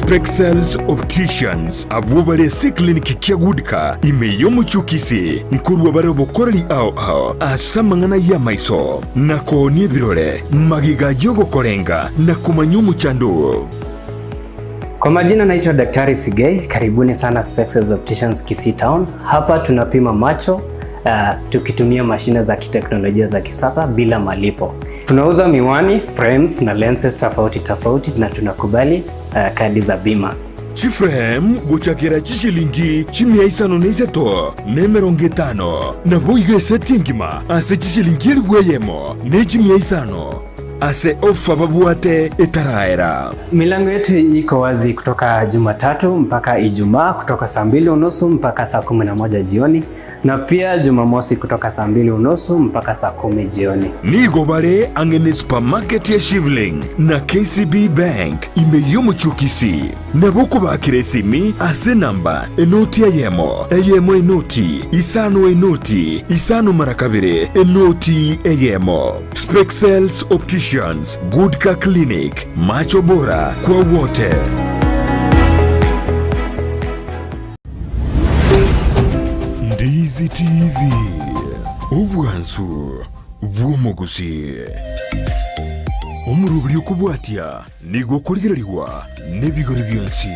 Spexels Opticians abwo bare ase eclinic kia Goodcar ime y'omochie o Kisii nkorua bare obokoreri ao ao ase amang'ana y'amaiso na koonia ebirore magega y'ogokorenga na komanya omochando oo. Kwa majina naitwa Daktari Sigei, karibuni sana Spexels Opticians Kisii Town. Hapa tunapima macho uh, tukitumia mashine za kiteknolojia za kisasa bila malipo. Tunauza miwani, frames na lenses tofauti tofauti na tunakubali uh, kadi za bima. Chiframe gochakera chishilingi chimia isano na isato na emerongo etano, naboigo eseti engima ase chishilingi elifu eyemo ne chimia isano. Ase ofa babwate etaraera. Milango yetu iko wazi kutoka Jumatatu mpaka Ijumaa kutoka saa mbili unusu mpaka saa 11 jioni na pia Jumamosi kutoka saa mbili unusu mpaka saa kumi jioni. Nigo bare ang'e ne supermarket ya Shivling na KCB Bank ime y'omochie o Kisii. Nabo okobakera esimi ase enamba enoti eyemo, eyemo enoti, isano enoti, isano mara kabere, enoti eyemo. Spexels Opticians, Good Car Clinic, macho bora kwa wote. Ndizi TV, obwansu bw'omogusii. Omoroberi okobwatia nigo okorigererigwa nebigori bionsi.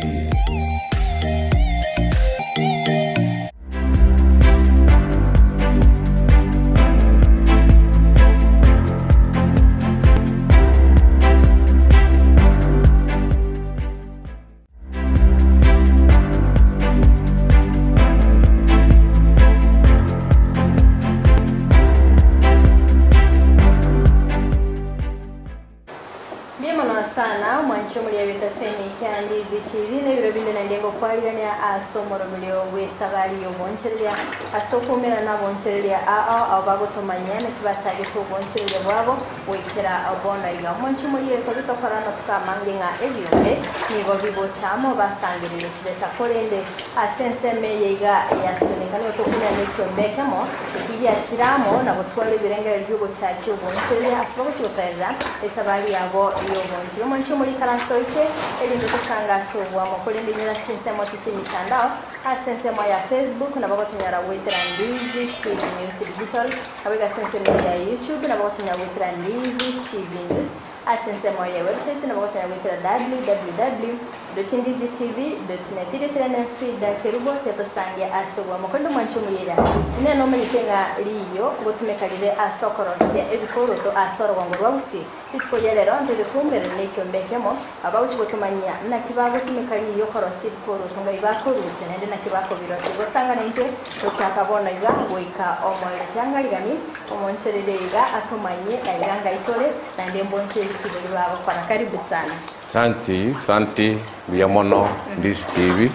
Mbuya mono sana mwanche omoriabete ase emika ya Ndizi TV na ebiro binde naende ngokwarigania ase omoroberio bw'esabari y'obonchereria ase okoumerana nabonchereria ao ao bagotomanyia naki bachagete obonchereria bwabo goikera bono iga. Mwanche omorie kobi tokora amatuko amange ng'a ebiombe nigo bigocha amo basangererie chibesa korende ase ensemo eye iga ya Suneka nigo tokoumera nekiombe ekemo Eki giachire amo na gotwara ebirengererio bi'ogochakia obonchereria ase bagochia gotoerera esabari yabo y'obonchereria. Omwanche omorikaranse oike, erinde tosange ase oboamo. Korende inyore ase chinsemo echi chi'emitandao, ase ensemo ya Facebook nabo gotonyora goetera Ndizi TV News Digital, naboigo ase ensemo eye ya YouTube nabo gotonyora goetera Ndizi TV News. Ase ensemo ye website nabo gotonyara goetera www.ndizitv.net. Rietera ne Frida Kerubo tiatosange ase obwamo. Korende omwanchi omoyera, inee nomanyete ng'a riiyo ngotumeka rire ase okorosia ebikoroto ase orogongo rwa Gusii? Rituko ria rero ntoche toumerane nekiombe ekemo, abagochia gotomanyia naki bagotumeka riiyo korosia ebikoroto, ngai bakorusia naende naki bakobirosia. Gosanga naintwe gochaka bono iga goika omoerio. Tiangarigani omoncherere iga atomanyie na iga ngai tore. Naende mbonche ebikibori bagokora. Karibu sana. Santi santi mbuya mono Ndizi TV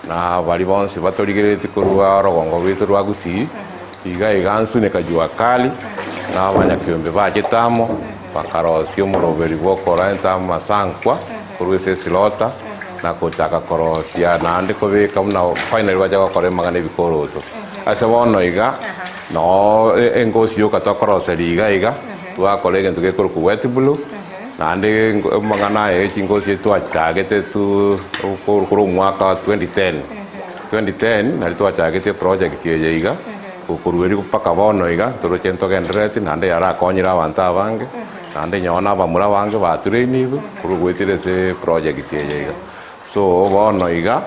na baria bonsi batorigereretie korwa orogongo rwaito rwa Gusii iga iga nsuneka jua kali na abanyakeombe bachete amo bakarosia omoroberi bw'okorenta amasankwa korwa ase esilota na gochaka korosia naende kobeka buna finally bacha gokora amang'ana ebikoroto. Ase bono iga noo engosi yoka tokoroseria iga iga. Twakora egento gekorokwa wet blue, naende amang'ana aya echingosi twachagete tu korwa omwaka wa 2010. 2010 nario twachagete eproject eye iga, korwa erio mpaka bono iga toroche ntogenderereti naende yarakonyire abanto abange, naende nyowe na abamura abange batrainigwe korwa goetera ase eproject eye iga. So bono iga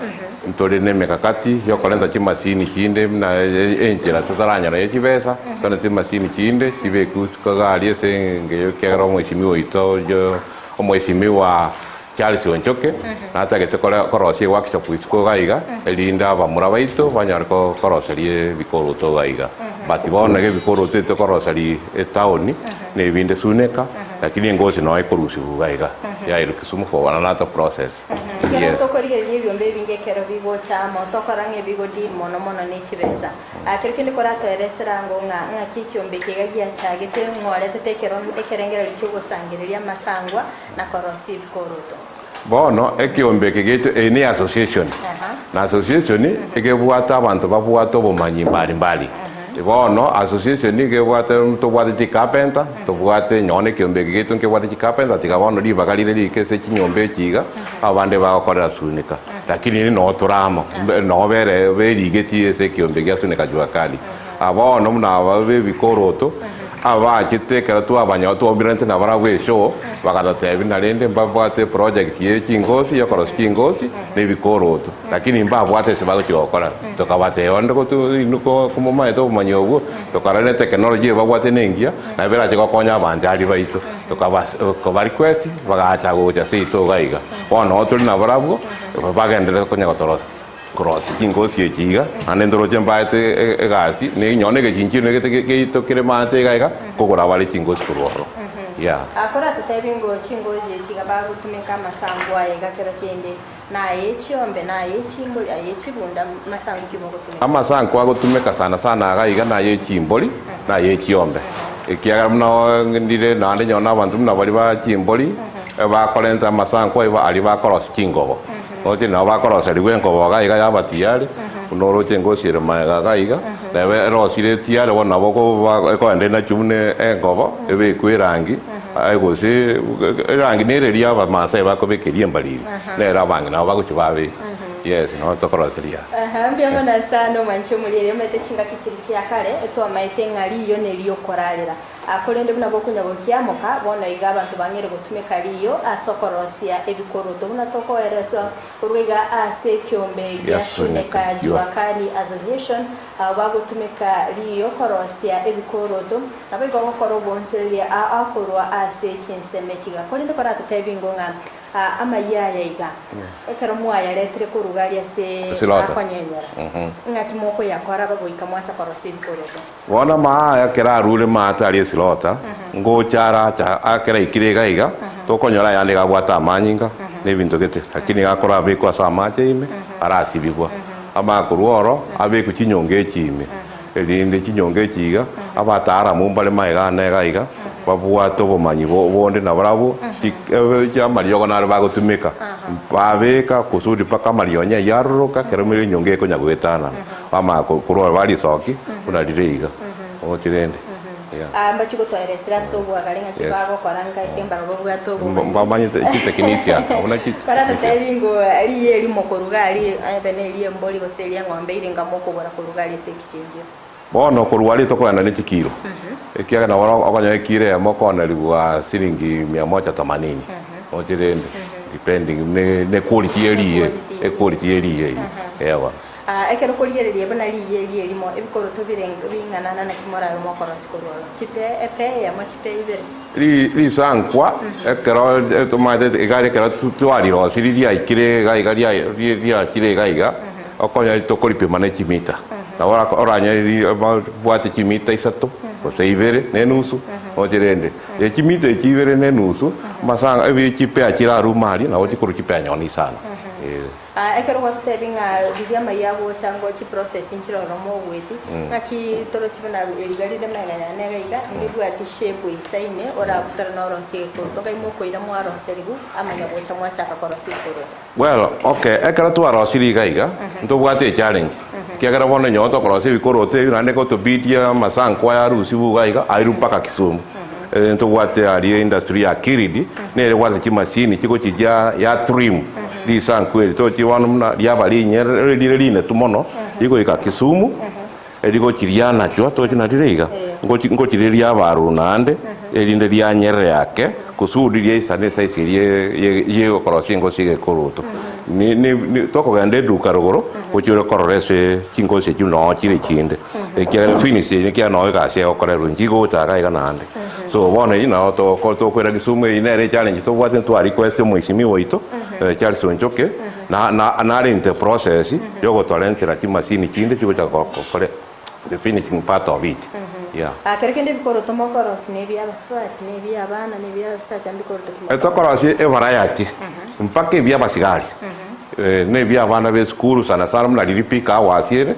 ntore nemekakati yokorenta chimasini chinde buna enchera totaranyora ye chibesa, torente chimasini chinde chibekwe isiko iga aria ase engencho ekiagera omweshimiwa oito oyo omweshimiwa Charles Onchoke natagete kore korosia eworkshop isiko iga iga erinde abamura baito banyare ko koroseria ebikoroto iga iga. But bono iga ebikoroto ebi tokoroseria etown na ebinde suneka. Lakini engosi noyo ekorusigwa iga iga, yairwa Kisumu for another process. Ekero Yes. tokorigereria ebiombe ebinge ekero bigocha amo, tokora ng'a ebigo deal mono mono ne chibesa. Ah, kero kende koratoeresera ango ng'a ng'aki ekiombe eke iga giachagete, ng'oretete ekero ekerengererio kiogosangereria amasangwa na korosia ebikoroto. Bono ekiombe eke giaito, eye ne association, Aha. na association egebwate abanto babwate obomanyi mbali mbali. Bono association nigo ebwate ntobwate chicarpenter, tobwate nonye na ekeombe eke giaito nkebwate chicarpenter tiga bono ribaga rire rike ase chinyomba echi iga, abande bagokorera sunika. Lakini noo tore amo, noo bere berigetie ase ekeombe gia Sunika Jua Kali. Bono buna aba b'ebikoroto, abachete ekero twabanya twaumererete nabarabwo eshow, bagatotebia buna rende mbabwate eproject ye chingosi, yokorosia chingosi, na ebikoroto. Lakini mbabwate ase bagochia gokora. Tokabatebia onde gotu inwe ko komomaete obomanyi obwo, tokarora ne technology eye babwate nengiya, nabo erache gokonya abanchari baito. Tokabas koba request, bagacha gocha seito iga iga. Bono noo tore nabarabwo, bagenderere konya gotorosia korosia chingosi echi iga, naende ntoroche mbaete egasi, ne nonye na egechinchino egete geito kere maate iga iga, nkogora bare chingosi korwa ororo, yeah. Koratotebi ng'o chingosi echi iga bagotumeka amasangu aye iga kero kende, na aye chiombe, na aye chimbori, aye chibunda, masangu ki mogotumeka? Amasanku agotumeka sana sana iga iga naye chimbori, na aye chiombe, ekiagera buna ndire naende nonye na abanto buna baria ba chimbori, Bakorenta amasankwa aibo aria bakorosia chingobo. Roche nabo bakoroserigwa engobo iga iga yaba tiyari, buna oroche engosi ere magega iga iga, nabo erosire etiyari bono nabo okoba ekoenda enachwo buna engobo, ebekwe erangi, aye gose erangi nere eria abamasai bakobeka eria embariri, nere abang'ina nabo bagochia babeka. Yes, nabo tokoroseria. Aha, mbuya mono ase omwanche omoriri, omanyete chingaki chiria chia kare, twamaete ng'a riiyo neriokorarera. Korende buna bokonya gokiamoka, bono iga abanto bang'eire gotumeka riiyo ase okorosia ebikoroto, buna tokoereswa korwa iga ase ekiombe gia Suneka Jua Kali Association, abwo bagotumeka riiyo korosia ebikoroto, naboigo gokora oboonchoreria ao korwa ase chinsemo echi iga. Korende koratotebie ingo ng'a amayio aya iga, ekero mwayaretire korwa iga aria ase akonyenyera, ng'aki mokoyakora bagoika mwacha korosia ebikoroto? Bono amaaya ekero arure maate aria esilota, ngocha aracha ekero aikire iga iga, tokonyora ayande iga abwate amanyinga na ebinto gete, lakini iga akorabekwa ase amache ime, arasibigwa. Amanye korwa oro, abekwe chinyongo echi ime, erinde chinyongo echi iga, abataalamu mbare magega ane iga iga, babwate obomanyi bo bonde nabarabwo, chi amariogo naro bagotumeka, babeka kusudi mpaka amarionya ayio aroroka, ekero enyongo ekonya goetanana. Bamanya korwa ore barisoki buna rire iga. Omochie rende. Yeah. Ah, mbachi gotoeresera ase obwagare ng'aki Yes. bagokora ngaki mbaro babwate obomanyi. Mbamanyete chitechnician abwo naki Baratotebi ng'o riyo erimo koruga aria ebe ne eria embori gose eria eng'ombe ire nga mokogora koruga aria ase ekichinjio. Bono korwa aria tokogenda ne chikiro, ekiagera nabo okonyora ekiro eyemo okonerigwa siringi mia moja themanini, omochie rende depending ne ne quality ye riyo, equality ye riyo eyio, eeh bono. Ekero okorigereria buna riiya eri erimo, ebikoroto birenge bing'ana na naki morabe mokorosia korwa ororo, chipe epe eyemo, chipe ibere. Risankwa ekero tomaete iga ekero twarirosirie riaikire iga iga riachire iga iga, okonyora tokoripima ne chimita. Nabo oranyore ribwate chimita isato, gose ibere na enusu, roche rende. Chimita echi ibere na enusu, amasanga chipea chiraruma aria, nabo chikorwa chipea nonye isano. Ekero gwatotebia ng'a riria amaiyo agocha ngo chiprocess nchire ororo mogweti, ng'aki torochi buna riga rire magega yane iga iga, ndibwati shape eisaine orabutore na orosie egekoroto ngai mokoira mwaroserigwe amanya gocha mwachaka korosia ekoroto. Well, okay, ekero twarosirie iga iga, ntobwate echallenge, ekiagera bono onye tokorosia ebikoroto ebi naende gotobidia amasankwa aya arusiwe iga iga, airwe mpaka Kisumu. Ntobwate aria industry ya Kiridi, nere ebwate chimashini chigochicha ya trim risanku eri tochi bono buna riaba rinyerere rire rinetu mono rigoika Kisumu rigochi rianachwa tochi na rire iga ngochi ngochi rire riaba aroro naende erinde rianyerere ake kusudi riaisane esize eria ye ye yokorosia engosi egekoroto. Ni ni tokogenda eduka rogoro gochi ore korora ase chingosi echio noo chire chinde. Ekiagera finish eye ekiagera noo egasi egokorerwa inche igocha iga iga naende. So bono eyio nabo toko tokoira Kisumu eyio nere echallenge tobwate ntwa request omweshimiwa oito Charles Onchoke na na nare into process yogotorentera chimashini chinde chigocha gokore the finishing part of it yeah. Kero kende ebikoroto mokorosia nebia abasubati, nebia abana, nebia abasacha mbikoroto ki mokorosia? Tokorosia evariety mpaka ebia abasigari. Nebia abana b'esukuru sana sana buna riria peak hours ere,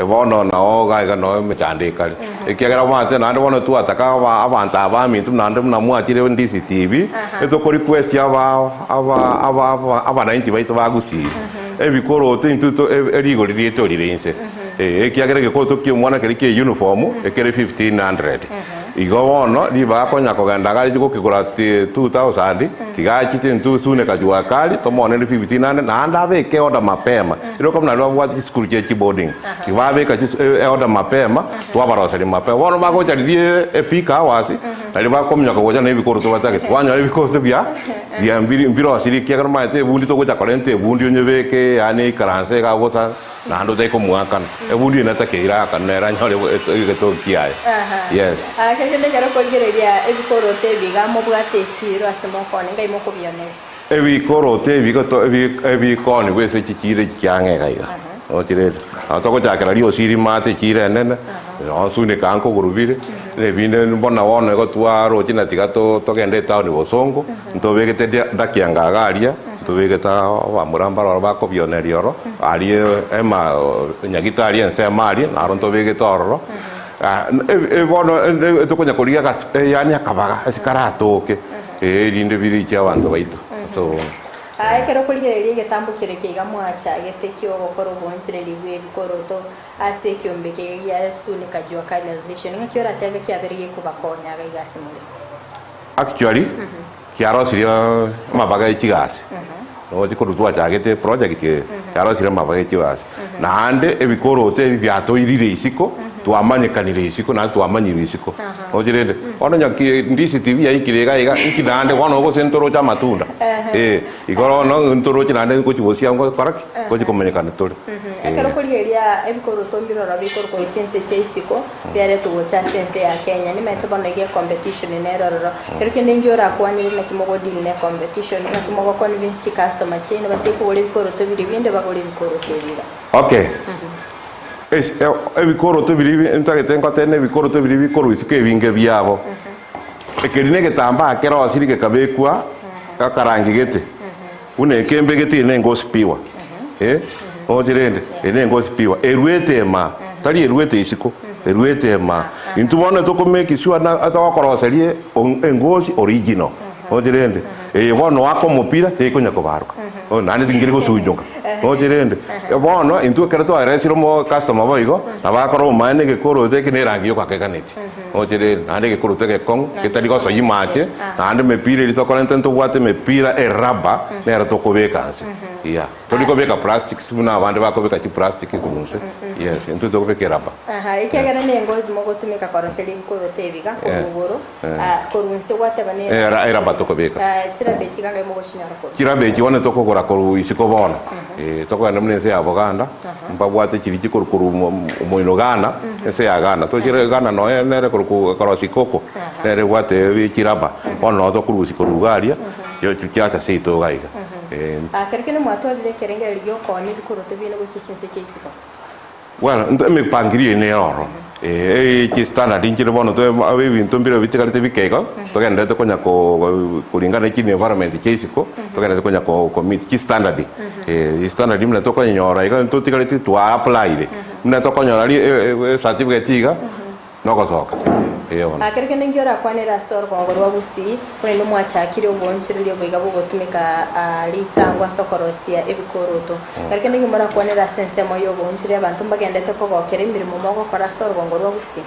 bono nao iga iga noo emechando ekare. Ekiagera omanyete naende bono twataka aba abanto aba baminto naende buna mwachire DCTV, etoko request aba aba aba aba abananchi baito ba Gusii, ebikoroto intwe to rigori riaito rire inse. Ekiagera egekoroto kia omwana keria kia euniform ekere 1500. Igo bono ribaga konya kogenda iga aria gokegora 2000 tiga achite intwe suneka jua kali tomoonere 1500 naende abeke eorder mapema. Ere okomanya naria babwate chisukuru chia chiboarding. Babeka eorder mapema twabaroseria mapema. Bono bagocha riria epeak hours naria bakominyoka gocha na ebikoroto batagete. Kwanyora ebikoroto bia bia mbirosirie ekiagera omanyete ebundi togocha korenta ebundi onyebeke yaani eikaranse iga bosa. Naende otari komoakana, ebundi eye natakeire aakane nere anyore egetoki kiaye. Yes. Ake kende ekero okorigereria ebikoroto ebi iga mobwate echiiro ase mokoonia, ngai mokobionera? Ebikoroto ebi iga to ebikoonigwa ase chichiiro echi chiang'e iga iga. Roche rende, nabo togochakera riosi rimate echiiro enene, nonye suneka nkogoro bire, na ebinde bono bono igo twaroche na tiga togende etown bosongo, ntobegete dakianga iga aria. Ntobegete abamura mbaroro bakobioneria oro, aria ema nyagitari ensemo aria, naro ntobegete ororo. Bono tokonya korigia agasi yaani akabaga ase karatoke, erinde biriche abanto baito. So. Ekero okorigereria egetambo keria keiga mwachagete ki'ogokora oboonchoreria bw'ebikoroto ase ekiombe keria gia Sunika Jua Kali Association, ng'aki oratebe kiabere gekobakonya iga iga ase more? Actually, Kiarosirie amabaga e chigasi, roche korwa twachagete eproject eye, kiarosirie amabaga e chigasi. Naende ebikoroto ebi biatoirire isiko, twamanyekanire isiko naende twamanyirwe isiko. Roche rende, bono onye ki ndisi TV yaikire iga iga, inki naende bono gose ntoroche amatunda? Eh, igo bono ntoroche naende ngochi gosia ngokora ki? Ngochi komanyekana tore. Ekero okorigereria ebikoroto mbiroro bikorwa korwa chinse chia isiko, biaretwe gocha ase ense ya Kenya. Nimaete bono iga ecompetition nere ororo. Kero kende inki orakwanere naki mogodeal ne ecompetition, naki mogoconvince chicustomer chiaino batige kogora ebikoroto biria binde bagore ebikoroto ebi iga. Okay, ase ebikoroto biria ntagete ngotebe na ebikoroto biria bikorwa isiko ebinge biabo, ekeri na egetambaa kerosirie gekabekwa akarangi gete, buna eke mbegete eye na engosi piwa, eh, roche rende, eye na engosi piwa, eruete emaa, tari eruete isiko, eruete emaa. Intwe bono toko make sure na togokoroseria engosi original, roche rende, eye bono oake omopira tekonya kobaroka, naende tinkeri gosunyoka, roche rende. Bono intwe ekero twaeresire omo customer boigo, nabo akora omomaene egekoroto eke na erangi yoka akeganetie. Roche rende, naende egekoroto egekong'u, getari gosoyia mache, naende emepira eria tokorenta ntobwate emepira erubber, nero tokobeka nse, yeah. Tori kobeka plastics buna abande bakobeka chiplastic korwa nse, yes, intwe tokobeka erubber. Aha, ekiagera nengozi mogotumeka koroseria ebikoroto ebi iga korwa igoro, korwa inse gwateba ne Era erubber tokobeka. Chirubber echi iga ngai mogochinyora korwa? Chirubber echi bono tokogora korwa isiko bono, tokogenda buna ense ya Buganda, mbabwate chiria chikorwa korwa omoino Ghana, ense ya Ghana, tochire Ghana nonya nere korwa korosia koko, nere ebwate chirubber, bono noo tokorusia korwa iga aria, chiacha seito iga iga. Ekero kende mwatwarire ekerengererio gi'okoonia ebikoroto biaino gochia chinse chia isiko. Well, emepangilio eye nere ororo, eh, chistandard nchire bono ebinto mbire bitigarete bike igo, togenderete konya koringana ne chienvironment chia isiko, togenderete konya commit chistandard, chistandard buna tokonyora iga totigareti twa applyire, buna tokonyora ecertificate iga. Nogosoka, ee bono. Kero kende inki orakwanere ase orogongo rwa Gusii, korende mwachakire oboonchoreria oboiga bogotumeka risango ase okorosia ebikoroto. Kero kende inki morakwanere ase ensemo y'oboonchoreria abanto mbagendete kogokera emeremo mogokora ase orogongo rwa Gusii?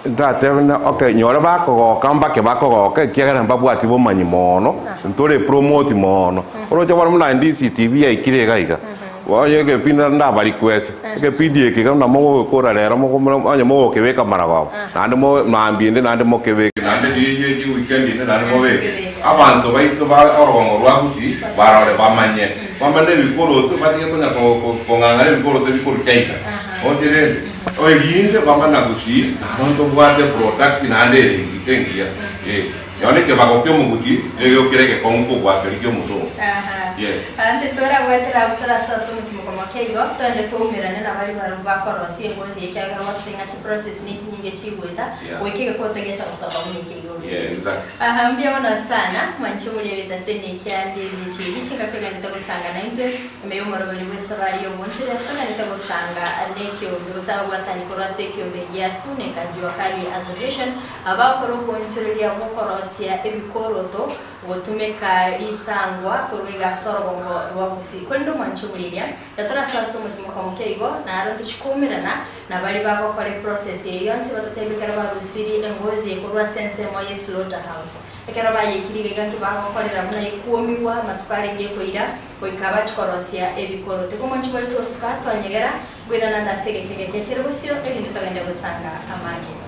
Ndatebe ng'a okay, nyore bakogoka mbake bakogoka ekiagera mbabwati bomanyi mono, ntore promote mono. Oroche bono buna DCTV yaikire iga iga, Onye egepindi ndabarequest, egepindi eke iga buna mogokora rero onye mogokebeka maragoba, naende mo mambia ende naende mokebeke, naende riria riweekend ende naende mobeke, abanto baito ba orogongo rwa Gusii barore bamanye, bamanye ebikoroto batige konya kong'ang'ana ebikoroto bikorwa China, oche rende, erinde bamanye Gusii naro ntobwate product naende ere engiya eh. Nonya nekebago ki'omogusii nigo kere egekong'u kobua keria ki'omosongo. Yes. Ante toragoetera abwo torasoe ase omotimoka moke igo, toende toumerane na baria barabwo bakorosia engozi eye ekiagera gwatotebia ng'a chiprocess ne chinyinge chigoeta Yeah. goika egekoto gecha gosoka buna eke igoro. Yeah, exactly. Aha, mbuya mono sana, mwanche moria ebetase ne ekia Ndizi TV, chingaki ogenderete gosanga naintwe, ime y'omoroberi bw'esabari y'obonchore ase togenderete gosanga nekiombe gose ababwatani korwa ase ekiombe gia Suneka Jua Kali Association, Abakora oboonchoreria bw'okorosia ebikoroto gotumeka risangwa korwa iga ase orogongo rwa Gusii. Korende omwanche omoriria, gatorasoe. Torasoa ase omotimoko moke igo, naro ntochie koumerana na baria bagokora eprocess eye yonsi batotebie ekero barusirie engozi eye korwa ase ensemo ye slaughter house. Ekero bayeikire iga iga nki bagokorera buna ekwomigwa amatuko arenge ekoira goika bachie korosia ebikoro. Tiga omwanchi bore tosuka twanyegera Bw'erana nase egeka egeke kere bosio, erinde togende gosanga amange.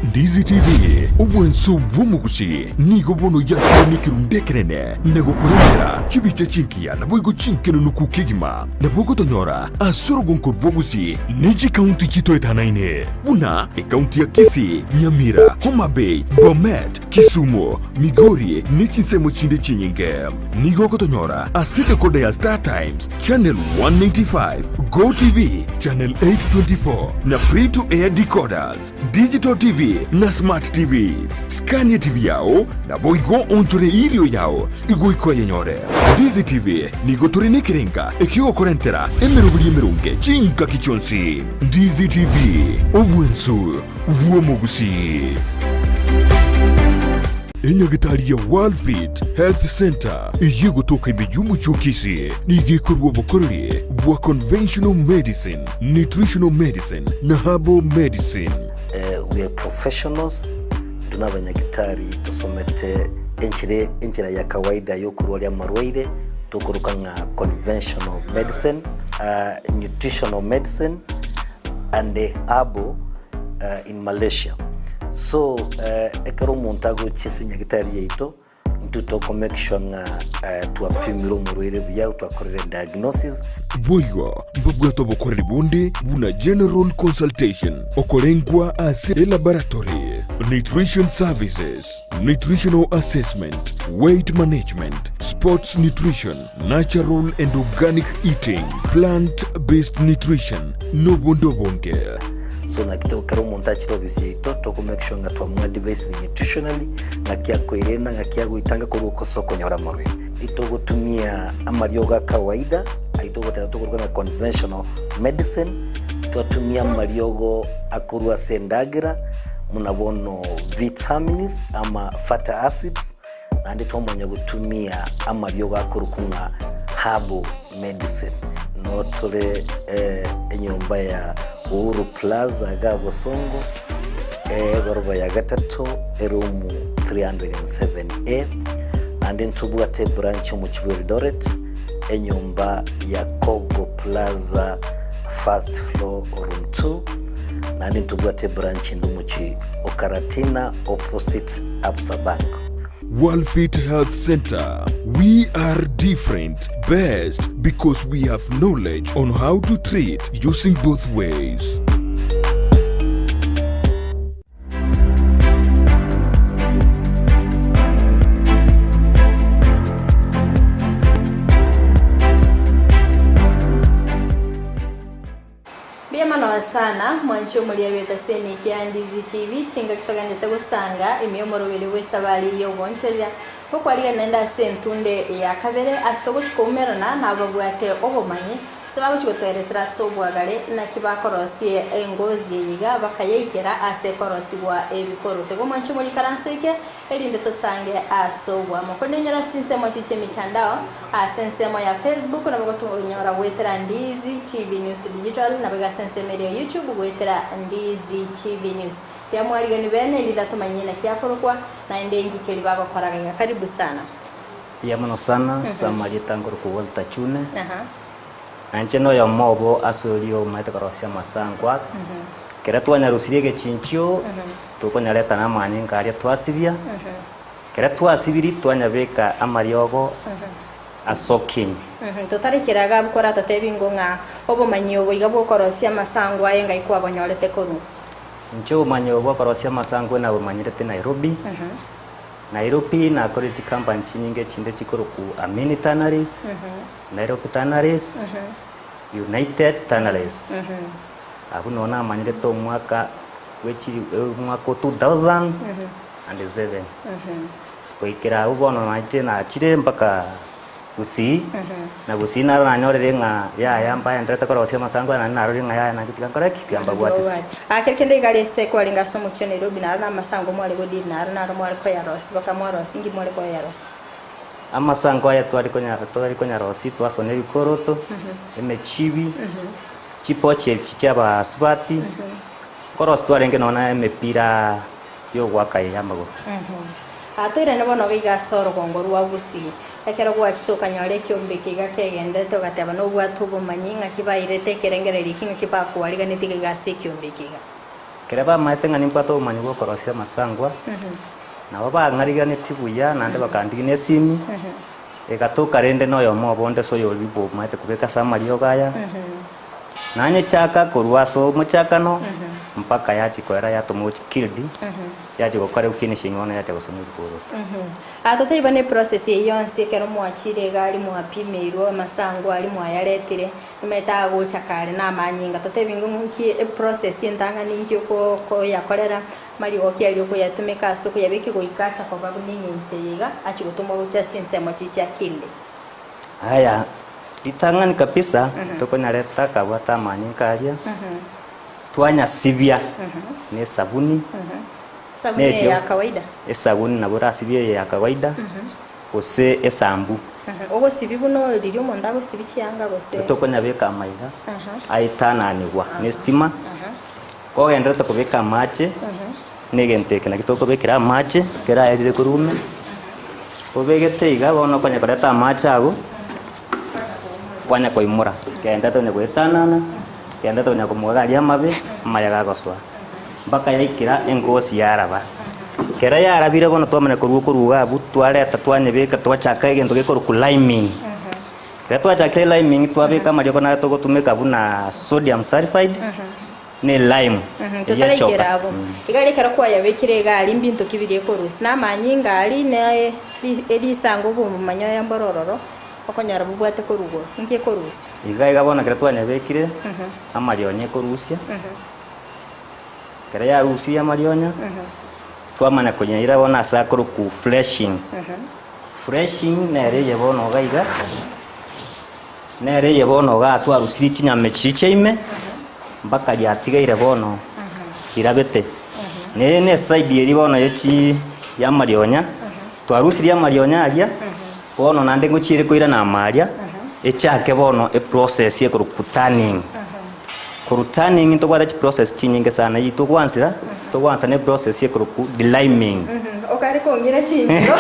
Ndizi TV, obwanso bw'omogusi, nigo bono yakire nekerundu ekenene na gokorentera chibicha chingiya naboigo chinkenunuku kegima. Nabo ogotonyora ase orogonko rw'obogusi ne chikaunti chitoetanaine buna ekaunti ya Kisii, Nyamira, Homa Bay, Bomet, Kisumu, Migori ne chinsemo chinde chinyinge. Nigo ogotonyora ase decoder ya Star Times, Channel 195, Go TV, Channel 824 na Free to Air decoders, Digital TV na Smart TVs. Scan etv yao naboigo onchore irio yao igoika oyenyore. Ndizi TV nigo tore nekerenga ekiogokorentera emeroberi emeronge chingaki chionsi. Ndizi TV, obwensu bw'omogusii. Enyagitari ya Worldfit Health Centre eyio egotoka ime y'omochie o Kisii nigo ekorua obokoreri bwa conventional medicine, nutritional medicine na herbal medicine. We are professionals, intwe nabanyagitari tosomete enchera enchera ya kawaida yokorwaria amarwaire tokoroka ng'a conventional medicine, nutritional medicine and herbal in Malaysia. So ekero omonto agochia ase enyagitari yaito, Intwe toko make sure ng'a twapimire omorwaire buya, twakorire diagnosis. Boigo mbabwate obokoreri bonde buna general consultation, okorengwa ase elaboratory, nutrition services, nutritional assessment, weight management, sports nutrition, natural and organic eating, plant based nutrition, nobonde obonge. So naki to ekero omonto achire ofisi yaito, toko make sure ng'a twamoadvisire nutritionally, ng'aki akoirena, ng'aki agoitanga korwa ase okonyora amarwaire. Itogotumia amariogo a kawaida, ayio togoteba tokoruga ng'a conventional medicine, twatumia amariogo akorwa ase endagera, buna bono vitamins ama fatty acids, Naende twamanya gotumia amariogo akorokwa ng'a herbal medicine. Noo tore enyomba ya Uhuru Plaza iga Bosongo, egoroba ya gatato, eroom 307A. Naende ntobwate ebranch omochie bwa Eldoret, enyomba ya Kogo Plaza first floor room 2. Naende ntobwate ebranch ende omochie o Karatina opposite Absa Bank. Worldfit Health Centre, We are different, best because we have knowledge on how to treat using both ways. Mbuya mono sana mwanche omoria bw'etaseni kia Ndizi TV chingaki togendete gosanga ime y'omoroberi bw'esabari y'ogoonchoreria gokwarigia naende ase entunde ya kabere ase togochia koumerana nababwate obomanyi ase bagochia gotoeresera ase obwagare naki bakorosie engozi eye iga bakayeikera ase ekorosigwa ebikoro. Tiga omwanche omoria ikaranso eke erinde tosange ase oboamo. Korende onyore ase chinsemo echi chi'emitandao, ase ensemo ya Facebook nabo gotonyora goetera Ndizi TV News Digital, naboigo ase ensemo eria ya YouTube goetera Ndizi TV News. Tiga mwarigani bene erinde atomanyie naki akorokwa, naende inki keria bagokora gaiga. Karibu sana. Mbuya mono sana ase amarieta nkorokwa Walter Chune. Na inche noyomo obo ase oria omanyete korosia amasankwa. Ekero twanyarusirie egechinchio, tokonyareta namanyinga aria twasibia. Ekero twasibirie, twanyabeka amariogo ase okinyi. Totarekire iga abwo koratotebi ng'o ng'a obomanyi obo iga bw'okorosia amasankwa aye ngai kwabonyorete korwa. Inche obomanyi obo bw'okorosia amasankwa nabomanyerete Nairobi. Nairobi nakorire chikampani chinyinge chinde chikorokwa Amini Tanneries. Nairobi Tanneries, United Tanneries. Abwo noo namanyerete omwaka bwe chiri omwaka o 2007. Goikera abwo bono nache nachire mpaka Gusii, na Gusii naro nanyorire ng'a yaya mbaenderete korosia amasango aya naende narorire ng'a yaya nainche tiga nkore ki? Tiga mbabwatisi. Aa kere kende iga ase kwarenge ase omochie o Nairobi naro na amasango mware godili naro naro mware koyarosia baka mwarosia inki mware koyarosia? Amasango aya tware konya tware konyarosia twasona ebikoroto, emechibi, chipochi echi chia abasubati, nkorosia twarenge nonya na emepira yogoaka eye y'amagoro. Aa toirane bono iga ase orogongo rwa Gusii. Ekero gwachete okanyora ekiombe eke iga kegenderete ogateba nobwate obomanyi ng'aki bairete ekerengererio eke ng'aki bakoariganetie iga iga ase ekiombe eke iga. Ekero bamaete ng'a nimbwate obomanyi bw'okorosia amasangwa, nabo bang'ariganetie buya naende bakandigia nesimi, egatoka rende noyomo obo onde ase oyoria obomaete kobeka ase amariogo aya, nanyechaka korwa ase omochakano mpaka yachia koera yatoma gochia Kildi, yachia gokora efinishing bono yachia gosoma ebikoroto. Aa totaiba ne process eyio yonsi ekero mwachire iga aria mwapimeirwe amasango aria mwayaretire, nimaete agocha kare na amanyinga totebi ng'o nki eprocess entang'ani nki okoyakorera, mariogo ki aria okoyatumeka ase okoyabeka goika acha koba buna eng'encho eye iga achia gotomwa gochia ase chinsemo chiria chia kili. Aya, ritang'ani kabisa tokonyareta akabwate amanyinga aria, twanyasibia ne esabuni. Esabuni eye Netio ya kawaida. esabuni nabo orasibie eye ya kawaida, gose esambu. Ogosibia buna riria omonto agosibia chianga gose. Tokonyabeka amaiga Aha. aetananigwa nestima, kogenderete kobeka amache, na egento eke nakio tokobekera amache keraerire korwa ime, obegete iga bono okonya koreta amache ago, kwanya koimora, genderete konya goetanana, genderete konya komogaga aria amabe, amaya gagosoa. Mpaka yaikera engosi yaraba. Kera yarabire bono twamanya korwa okorwa iga abwo, twareta twanyebeka twachaka egento gekorokwa liming. Ekero twachakire liming twabeka amariogo naro togotumeka buna sodium sulphide na elime eyio Totaraikera echoka. abwo, iga aria ekero kwayabekire iga aria mbinto ki biria ekorusia? Na amanyinga aria na erisango obomanyoya mboro ororo okonyora bobwate korwa igoro. Inki ekorusia? Iga iga bono ekero twanyabekire, amarionya ekorusia. Ekero yarusirie amarionya, twamanya konyaira bono ase akorokwa fleshing. Fleshing nere eye bono iga iga, nere eye bono igaa twarusirie chinyama chiria chia ime, mpaka riatigaire bono rirabete. Nere na eside eria bono ya chi ya amarionya, twarusirie amarionya aria, bono naende ngochiere koirana amo aria, echake bono eprocess ekorokwa turning. Korwa turning ntobwate chiprocess chinyinge sana, eyio togwansera, togwansa ne process ekorokwa deliming. Okare kong'ira chinchero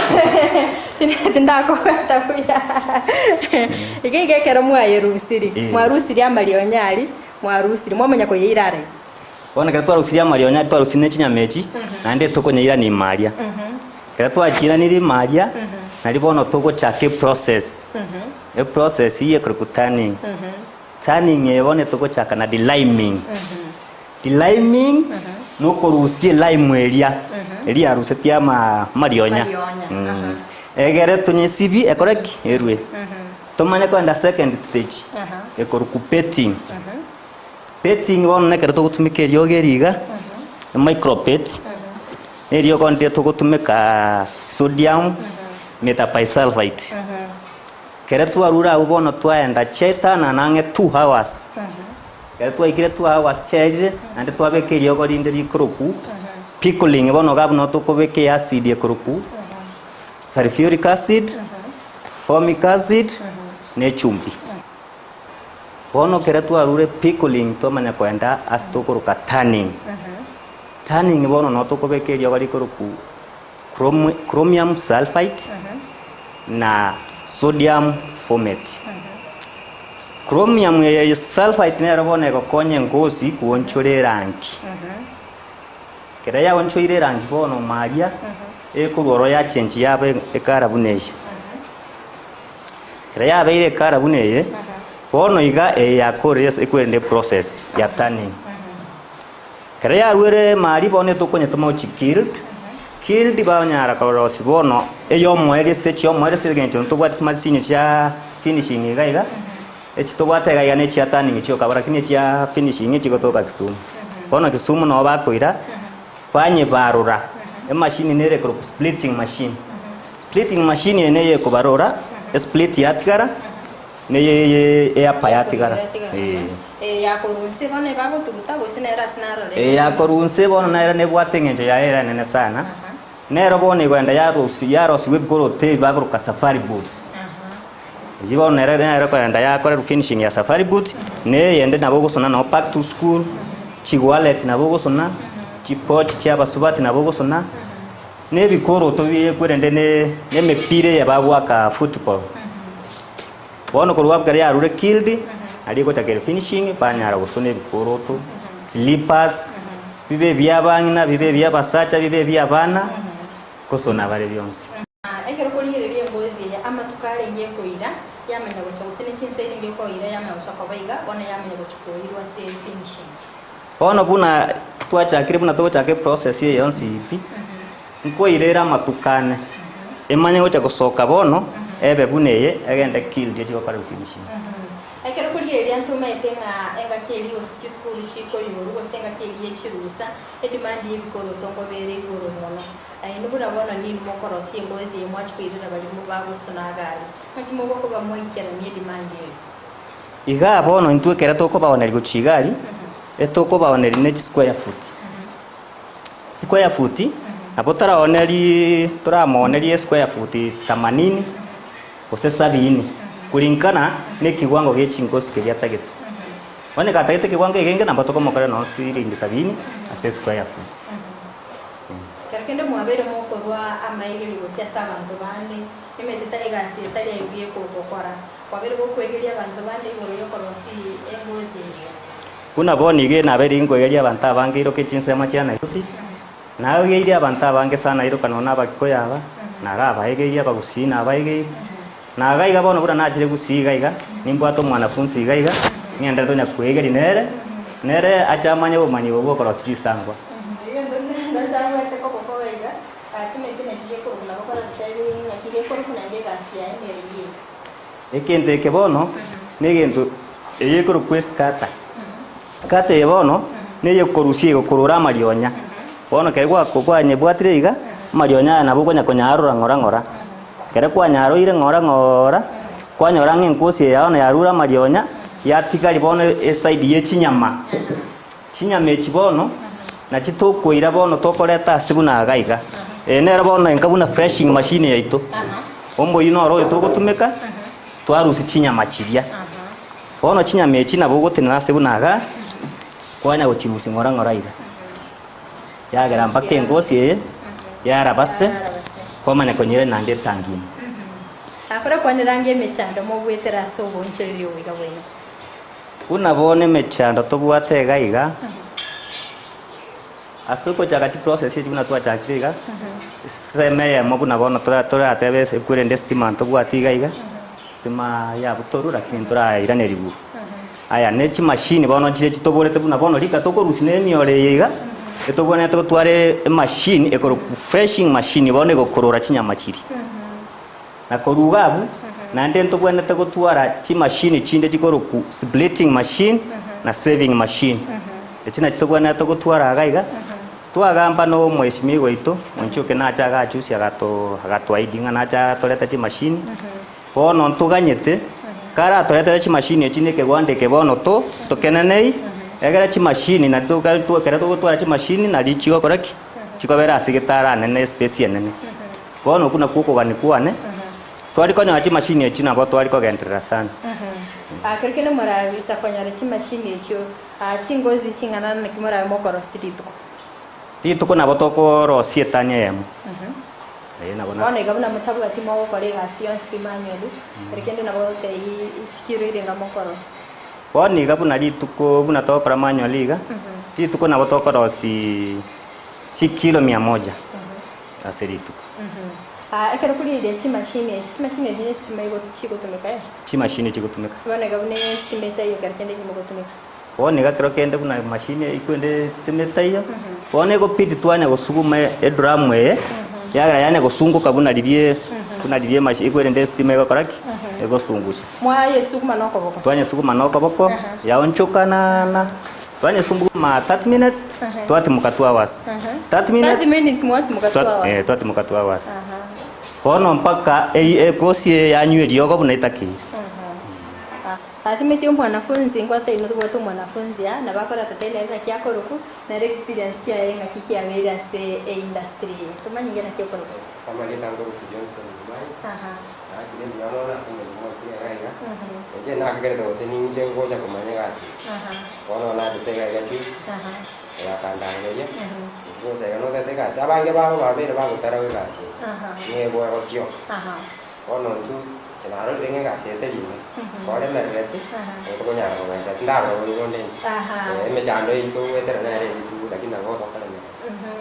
tindakobwata buya. Iga iga ekero mwayerusirie, Eh. mwarusirie amarionya aria, mwarusirie, mwamanya koyeira aria. Bono ekero twarusirie amarionya aria twarusirie ne chinyama echi, naende tokonyeirania ime aria. Ekero twachiiranirie ime aria, nario bono togochaka eprocess, eprocess eyio ekorokwa turning. Turning eye bono etogochaka na deliming. Deliming nokorusia elime eria, eria yarusetie ama amarionya. Amarionya, Mm. Egere tonyesibie ekore ki? Erwe. Tomanye kogenda second stage, ekorokwa petting. Petting bono nekero togotumeka eriogo eri iga, emicropet, na eriogo ndire togotumeka sodium metabisulphite. Ekero twarure abwo bono twaenda chiaetana na ang'e two hours. Ekero twaikire two hours chiaerire, naende twabeka eriogo rinde rikorokwa pickling bono iga abwo nabo tokobeka eacid ekorokwa sulphuric acid, formic acid, na echumbi. Bono ekero twarure pickling twamanya koenda ase tokoroka tanning. Tanning bono nabo tokobeka eriogo rikorokwa chromium sulphite na sodium formate. Chromium eye sulphite nero bono egokonya engosi koonchora erangi. Ekero yaonchoire erangi bono maria, ekorwa ororo yachengi yaba ekara buna eye. Ekero yabeire ekara buna eye, bono iga eye yakorire ase ekwerende eprocess ya tanning. Ekero yaruere emari bono etokonyetoma gochia killed, killed banyara korosia bono eyomoerio estage yomoerio ase eng'encho ntobwate chimasini chia finishing iga iga, echi tobwate iga iga na echia turning chioka lakini echia finishing chigotoka Kisumu. Bono Kisumu nabo bakoira, banyebarora, emashini nere ekorokwa splitting machine. Splitting machine eye neye ekobarora. Esplit yatigara, na eye eapa yatigara. Ee. Eye yakorwa inse bono ebagotuguta gose nere ase narorere? Eye yakorwa inse bono nere nebwate eng'encho yaye ere enene sana. Nero bono egoenda yarosi yarosigwa ebikoroto ebi bakoroka safari boots. Eyio bono nere nere ekoenda yakorerwa finishing ya safari boots, na eyende nabo ogosona nabo back to school, chiwallet nabo ogosona, chipochi chia abasubati nabo ogosona, na ebikoroto biekorende ne emepira eye bagoaka football. Bono korwa abwo ekero yarure killed, nario egochakera finishing, banyara gosona ebikoroto, slippers, bibe ebia abang'ina, bibe ebia abasacha, bibe ebia abana, gosona bare bionsi. Ekero korigereria emboozi eye, amatuko arenge ekoira yamanya gocha, gose ne chinsa erenge ekoira yamanya gocha koba iga, bono yamanya gochia koirwa ase finishing. Bono buna twachakire buna togochaka eprocess eye yonsi pi, nkoira ere amatuko ane, emanye gocha gosoka bono, ebe buna eye, egende killed echi gokora finishing. Ekero korigereria ntomaete ng'a engaki eria gose chisukuru chikoigorwa gose engaki eria ye chirusa, edemand y'ebikoroto nkoba ere igoro mono. Nainwe buna bono ninwe mokorosia emboozi eye mwachia koirera baria bagosona agari, ng'aki mogokoba mwaikerania edemand eyo? Igaa bono intwe ekero tokobaoneria gochia igari, etokobaoneria ne chisquare foot. Square foot, nabo toraonerie toramonerie esquare foot themanini gose sabini, kulingana na ekiwango gie chingosi keria atagete. Onye gatagete ekiwango egenge nabo tokomokorera nonye siringi sabini ase esquare foot. Ekero kende mwabeire mokorua amaegerio gochia ase abanto bande, emete tari egasi etari ebuya ekogokora. Kwabeire gokwegeria abanto bande igoro y'okorosia engozi eye. Buna bono iga nabeire inkwegeria abanto abange iroka chinsemo chia Nairobi, naegeirie abanto abange sana iroka nonya na Abakikuyu aba, narabaegeirie Abagusii nabaegeirie. Na iga iga bono buna nachire Gusii iga iga, nimbwate omwanafunsi iga iga, ng'enderete onya kwegeria nere, nere ache amanye obomanyi obo bw'okorosia chisangwa. Egento nachabwate kobokoba iga, timanyeti naki gekorokwa nabo koratotebie ng'aki gekorokwa naende egasi yaye nere eyio. Egento eke bono negento eye ekorokwa esikata. Sikata eye bono neyekorusia egokorora amarionya. Bono ekero gwa kwanyebwatire iga, amarionya aya nabo okonya konyarora ng'ora ng'ora. Ekero kwanyaroire ng'ora ng'ora, kwanyora ng'a enkosi eye bono yarure amarionya, yatigari bono eside ye chinyama. Chinyama echi bono, nachi tokoira bono tokoreta ase buna iga iga. Eye nero bono enka buna threshing machine yaito. Omoyio noro oyo togotumeka, twarusia chinyama chiria. Bono chinyama echi nabo ogotenena ase buna igaa, kwanya gochirusia ng'ora ng'ora iga. Yagera mpaka engosi eye, yaraba se, kwamanya konyira naende etangi ime. Akore kwanera emechando mogwetera ase oboonchoreria oboiga bwaino. Buna bono emechando tobwate iga iga, ase ogochaka chiprocess echi buna twachakire iga, eseme eyemo buna bono tora toratebe ase ekwerende estima ntobwati iga iga, estima yabutorwa lakini ntorairanerigwa. Aya ne chimashini bono nchire chitoborete buna bono rika tokorusia na emioro eye iga, etobwenerete gotwara emashini ekorokwa threshing machine bono egokorora chinyama chiria. Na korwa iga abwo, naende ntobwenerete gotwara chimashini chinde chikorokwa splitting machine na sieving machine. Echi nachio tobwenerete gotwara iga iga, twagamba na omweshimiwa oito, Onchoke nache agachusia agato agatoahidi ng'a nache atorete chimashini, bono ntoganyete, karatoretere chimashini echi na ekegwanda eke bono to tokenenei, egere chimashini nari toka ekero togotwara chimashini nari chigokora ki? Chikobera ase getara anene espace enene. Bono okwo nakwo okogania kwane, twari konyora chimashini echio nabo twari kogenderera sana. Ekero kende morabisa konyora chimashini echio, chingozi ching'ana naki morabe mokorosia rituko? Rituko nabo tokorosia etani eyemo. Ee nabo na. Bono iga buna motabwati mogokora egasi yonsi pi manually, ekero kende nabo ogotebia chikiro irenga mokorosia. Bono iga buna rituko buna togokora manually iga, rituko nabo tokorosia chikilo mia moja. ase rituko. Ekero korigereria chimashini echi, chimashini echi ne esitima chigotumeka eh? Chimashini chigotumeka. Bono iga buna esitima etaiyo ekero kende inki mogotumeka? Bono iga kero kende buna emashini eyio kwende esitima etaiyo, bono egobidi twanya gosuguma edrum eye, yagera yanya gosunguka buna riria buna riria emashi ekwerende esitima egokora ki? Egosungusha. Mwayesuguma na okoboko? Twanyesuguma na okoboko, yaonchoka na. Twanyesumbuka 30 minutes, twatimoka 2 hours. 30 minutes, 30 minutes mwatimoka 2 hours. Eh, twatimoka 2 hours. Bono mpaka ei ekosi eye yanywa eriogo buna etakeire. Atimeti omwanafunzi nkwata ino tobwate omwanafunzi aa nabo akora tata nere naki akoroku nere experience kiaye ng'aki kiabeire ase eindustry eye tomanye inge naki okoroku. Ase amarieta nkoroku Johnson Kimani, nakire mbuya mono ase omorimo oikire iga iga, inche nakagerete gose ninche ngocha komanya egasi eye, bono nachete iga iga juzi, bakandangeria, ngocha iga notete egasi, abange babo babeire bagotarau egasi eye, nigo egokioka. Bono intwe narorire ng'a egasi eye teri imbe, koremerereti, nigo tokonyara kogenda, tindarora bobe bonde inche. Emechando eyio togoetera nere eyio tu, lakini nabo tokoremerera.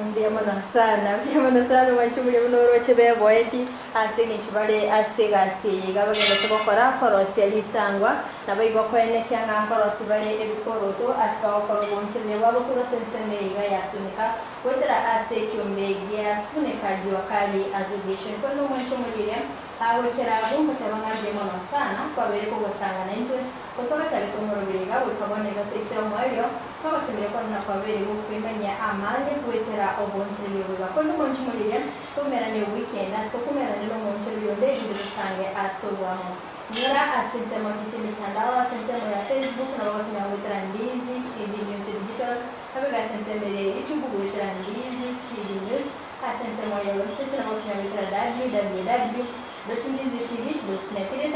Mbuya mono sana, mbuya mono sana omwanchi omuya buna oroche beboeti ase eng'encho bare ase egasi eye iga bagenderete gokora korosia risangwa, naboigo koenekia ng'a nkorosia bare ebikoroto ase bagokora oboonchoreria bwabo korwa ase ensemo eye iga ya Sunika Goetera ase ekiombe gia Suneka Jua Kali Association, korende omwancho omorieria agoikera abwo ngoteba ng'a mbuya mono sana kwabeire kogosanga naintwe gotogachagete omoroberi iga goika bono iga toikire omoerio twagosemeria korona kwabeire gokwemanyia amange goetera oboonchoreria obo iga. Korende omwancho omorieria toumerane weekend ase tokomerane nomoonchoreria onde erinde tosange ase oboamo. Nyora ase ensemo chi'emitandao ase ensemo ya Facebook nabo gotonya goetera Ndizi TV News Digital. Abega ase ensemo ere ya YouTube goetera Ndizi TV News, ase ensemo ya website nabo gotonya goetera www.ndizitv.net.